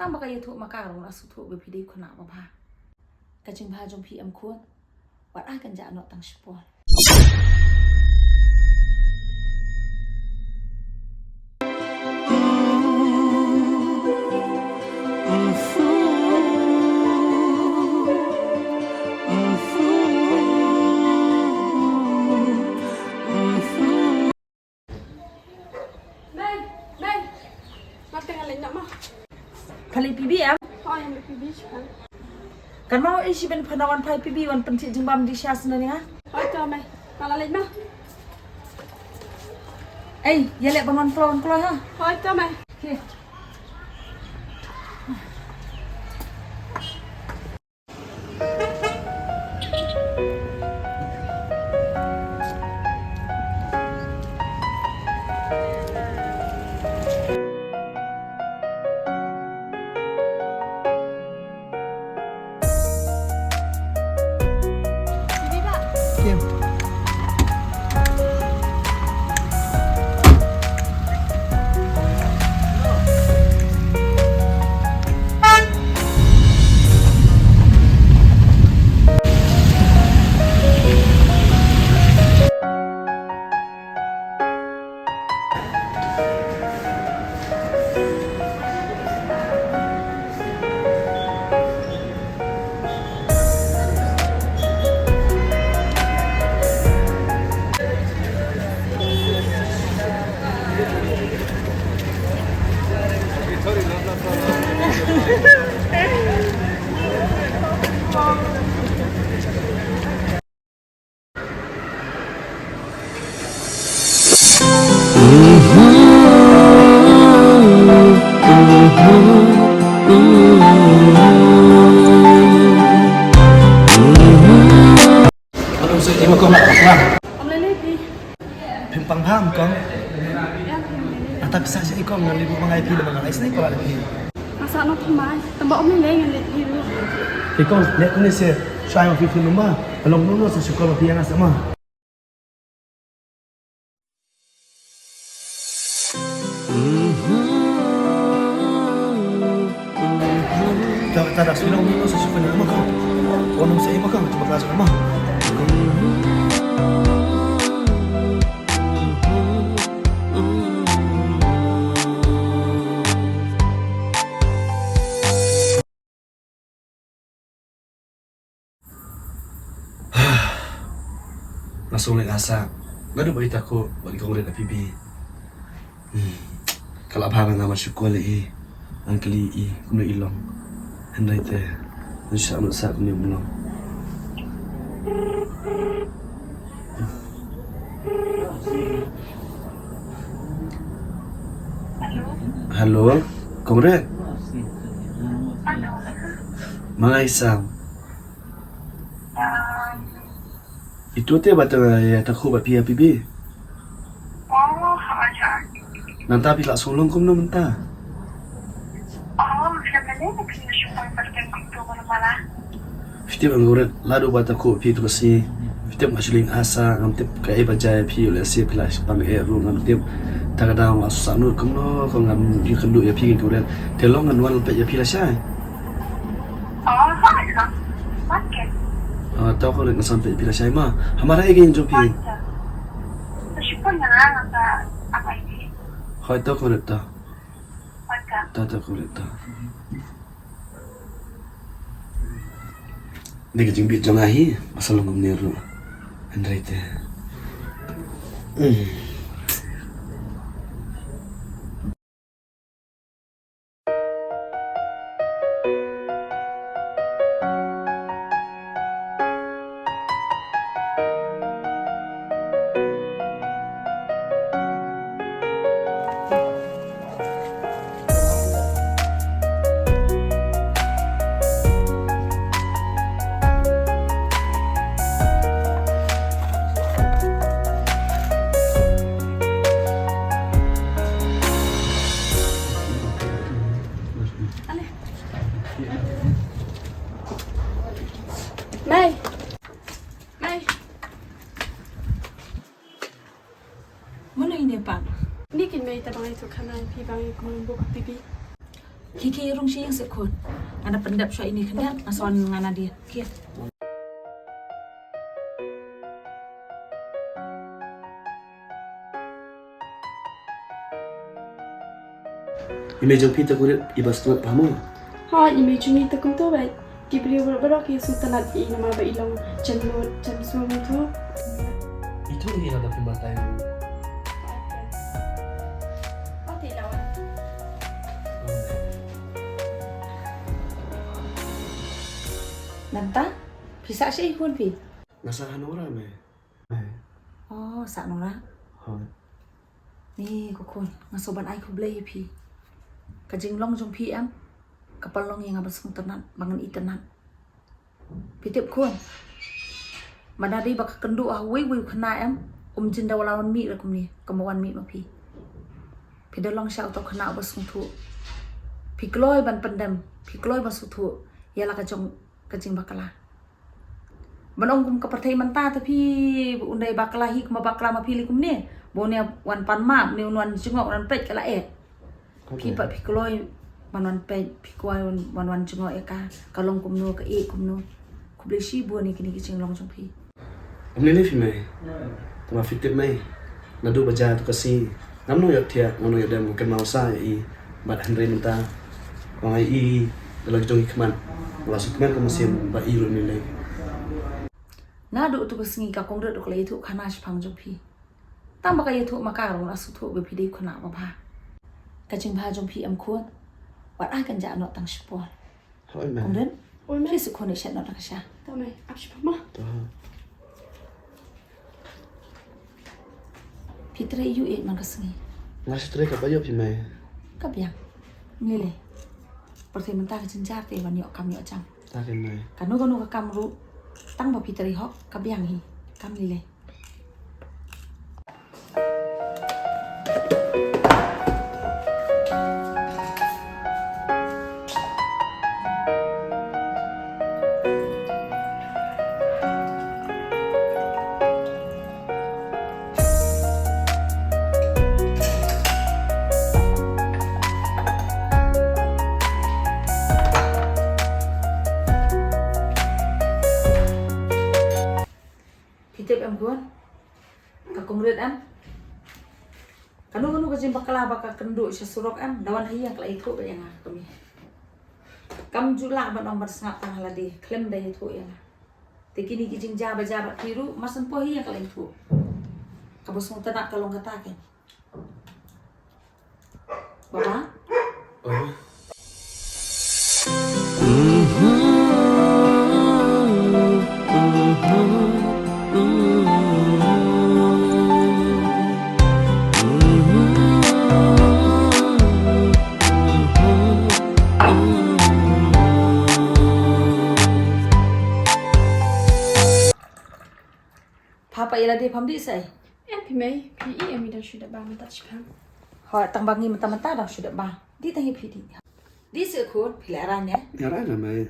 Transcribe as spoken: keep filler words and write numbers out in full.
Tang ba ka ïathuh ma ka ruh nga sngewthuh ba phi dei khynnah babha. Ka jingbha jong phi em khun. Wat ai kan jah noh tang shipor. Mei, mei. Nga teng nga leit noh ma. Pha leit P B em? Hooid, nga leit P B shuwa. Kan mut ei shi ban pha na wan phai P B wan pynthied jingbam di sha sngewbha. Hooid to mei. Nga la leit ma. Ei, ïa leh ban wan kloi wan kloi ha. Hooid to mei. Okay. Phim pang pham kong. Ata pisa sha i kong ngan leit buh ma ngai phi da ma ngai snai ko la phi. Nga sah noh thymmai, tang ba ym lei lei ngan leit hi ruh. Te kong, leh kumne seh, shuwa ma phi phone number. Ka long kumno sa shu call ma phi ïa nga seh ma. Ka, ka da shu long kumno sa shu phone number kong. Phone number seh ma kong, cuba ka seh ma. Nga sngewleh nga sah. Nga duh ba i Takhu bad i Kong Rit ha P B. Hmm. Ka la bha ba nga ma shu call ïa i. Ngan kylli i kumno i long. Hynrei te ngan shu sah mut sah kumno i long. Hello, Kong Rit. Ma ngai sam. Itu te ba ta ïa Takhu bad phi ha P B. Nangta phi la sngewlong kumno mynta? Phi tip Kong Rit, lada ba Takhu phi tu ka sngi. Phi tip nga shu lyngngoh sa, ngam tip kaei ba jia ïa phi, lehse phi la pang eh ruh ngam tip. Ta ka daw nga sngewsih nud kumno ko ngam ïakynduh ïa phi Kong Rit. Te long ngan wan peit ïa phi lashai. Ah, to Kong Rit, ngan sa peit ïa phi lashai ma. Hamar eh ka ïing jong phi. Hooid to Kong Rit to. To, to Kong Rit to. Dei ka jingbit jong nga hi, ba sa long kumne ruh. Hynrei te. Hmm. Mei. Mei. Mano ine pat? Ni kin mei ta bang itu khana phi bang i kumang buk pipi. Khie khie rung sha ïing seh khun. Ngan da pyndep shuwa ine i khyndiat, nga sa wan nga na die. Khie. I mei jong phi te kumne i ba sngewtynnat bha mo? Hooid, i mei jong ngi te kumto bha. Ki briew baroh baroh ki sngewtynnat ïa i namar ba i long jan lut jan sum to. Ito hi la da phi batai. Nangta phi sah shaei khun phi? Nga sah ha Nongrah mei. Oh, sah Nongrah. Hooid. Ni ko khun, nga sngewbha ban ai khublei ïa phi. Ka jinglong jong phi em, ka pynlong ïa nga ban sngewtynnat, ba ngan itynnat. Phi tip khun, ma da dei ba ka kynduh ha uwei uwei u khynnah em, um jin da la wan mih ruh kumne, kumba wan mih ma phi. Phi da long sha uto u khynnah uba sngewthuh. Phi kloi ban pyndem, phi kloi ban sngewthuh ïa la ka jong ka jingbakla. Ban ong kum ka pyrthei mynta te phi, un dei bakla hi, kumba bakla ma phi lei kumne. Ba une wan pan map, une un wan jngoh, un wan peit ka la eh. Phi pat phi kloi ban wan peit, phi kloi ban wan jngoh ïa ka, ka long kumno, ka eh kumno. Khublei shibun ïa kine ki jinglong jong phi. Ym lei lei phi mei. Tangba phi tip mei, naduh ba jia tu ka sngi, ngam nang ïoh thiah, ngam nang ïoh dem, kynmaw sa ïa i. Bad hynrei mynta ba nga ïohi da la ki jong ki khmat, nga la sngewkmen ka mynsiem ba i ruh ym lei lei. Naduh tu ka sngi ka kong Rit ruh ka la ïathuh khana shaphang jong phi. Tang ba ka ïathuh ma ka ruh nga la sngewthuh ba phi dei u khynnah uba bha. Ka jingbha jong phi em khun, wat ai kan jah noh tang shipor. Hooid mei. Kong Rit. Hooid mei. Phi shu khun ïa shet noh da ka sha. To mei, ap shipor ma. To. Phi trei ïu ïeit man ka sngi? Nga shu trei, kaba ïoh phi mei. Ka biang. Ym lei lei. Pyrthei mynta ka jynjar te ban ïoh kam ïoh jam. Ta keiñ mei. Kano kano ka kam ruh, tang ba phi trei hok, ka biang hi. Kam lei lei. Phi tip em khun? Ka kong Rit em, kano kano ka jingbakla ba ka kynduh sha surok em, da wan ha ïing ka la ïathuh beit ïa nga ka kmie. Kam ju lah ban ong ban sngap tang ha lade, khlem da ïathuh ïa nga. Te kine ki jingjia ba jia bad phi ruh, mar shen poi hi ïa ka la ïathuh. Kaba sngewtynnat ka long kata keiñ. Baba? Pha pat ïa lade, pham dih sa ei? Em phi mei, phi i em, i dang shu dep bam mynta shipang. Hooid, tang ba ngi mynta mynta dang shu dep bam. Dih tang ïa phi dih. Dih seh khun, phi leh rang ne? Ïa rang na mei.